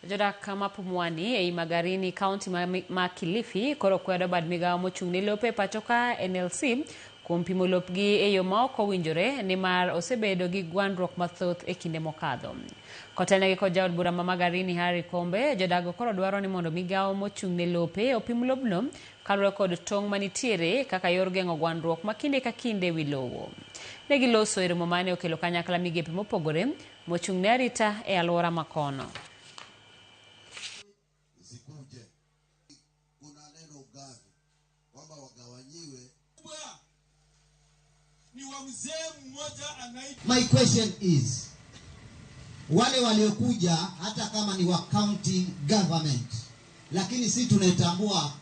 Jodak ma Pumwani ei Magarini, kaunti ma Kilifi koro kwedo bad migawo mochung' ne lope e pachoka NLC kuom pimo lopgi e yo ma ok owinjore nimar osebedo gi gwandruok mathoth e kinde mokadho. Kotelnegi kod jaod bura ma Magarini Harry Kombe, jodago koro dwaro ni mondo migawo mochung' ne lope opim lobno kaluwore kod tong' manitiere kaka yor geng'o gwandruok ma kinde ka kinde e wi lowo. Ne giloso e romo mane okelo kanyakla migepe mopogore mochung' ne arita e alwora ma kono. Zikuje. Kuna neno ugavi kwamba wagawanyiwe. Ni wa mzee mmoja anaitwa. My question is, wale waliokuja hata kama ni wa county government, lakini si tunaitambua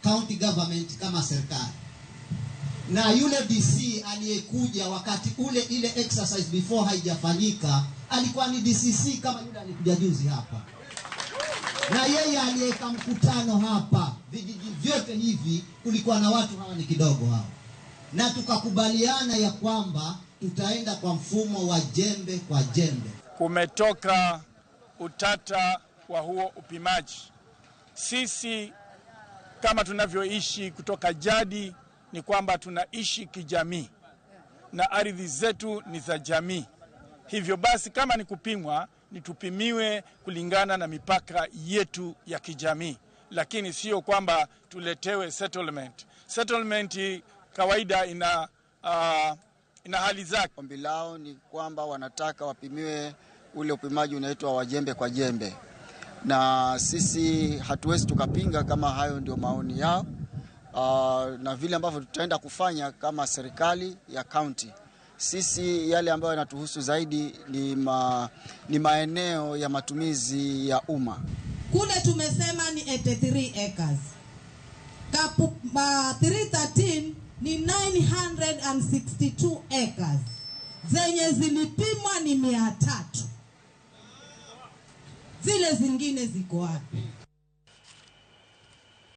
county government kama serikali, na yule DC aliyekuja wakati ule ile exercise before haijafanyika alikuwa ni DCC kama yule alikuja juzi hapa, na yeye aliyeka mkutano hapa vijiji vyote hivi, kulikuwa na watu hawa ni kidogo hao, na tukakubaliana ya kwamba tutaenda kwa mfumo wa jembe kwa jembe. Kumetoka utata wa huo upimaji. Sisi kama tunavyoishi kutoka jadi ni kwamba tunaishi kijamii na ardhi zetu ni za jamii. Hivyo basi kama ni kupimwa, ni tupimiwe kulingana na mipaka yetu ya kijamii, lakini sio kwamba tuletewe settlement. Settlement kawaida ina hali zake. Ombi lao ni kwamba wanataka wapimiwe ule upimaji unaitwa wa jembe kwa jembe, na sisi hatuwezi tukapinga kama hayo ndio maoni yao. Na vile ambavyo tutaenda kufanya kama serikali ya county, sisi yale ambayo yanatuhusu zaidi ni maeneo ya matumizi ya umma. Kule tumesema ni 83 acres. 313 ni 962 acres. Zenye zilipimwa ni 300. Zile zingine ziko wapi?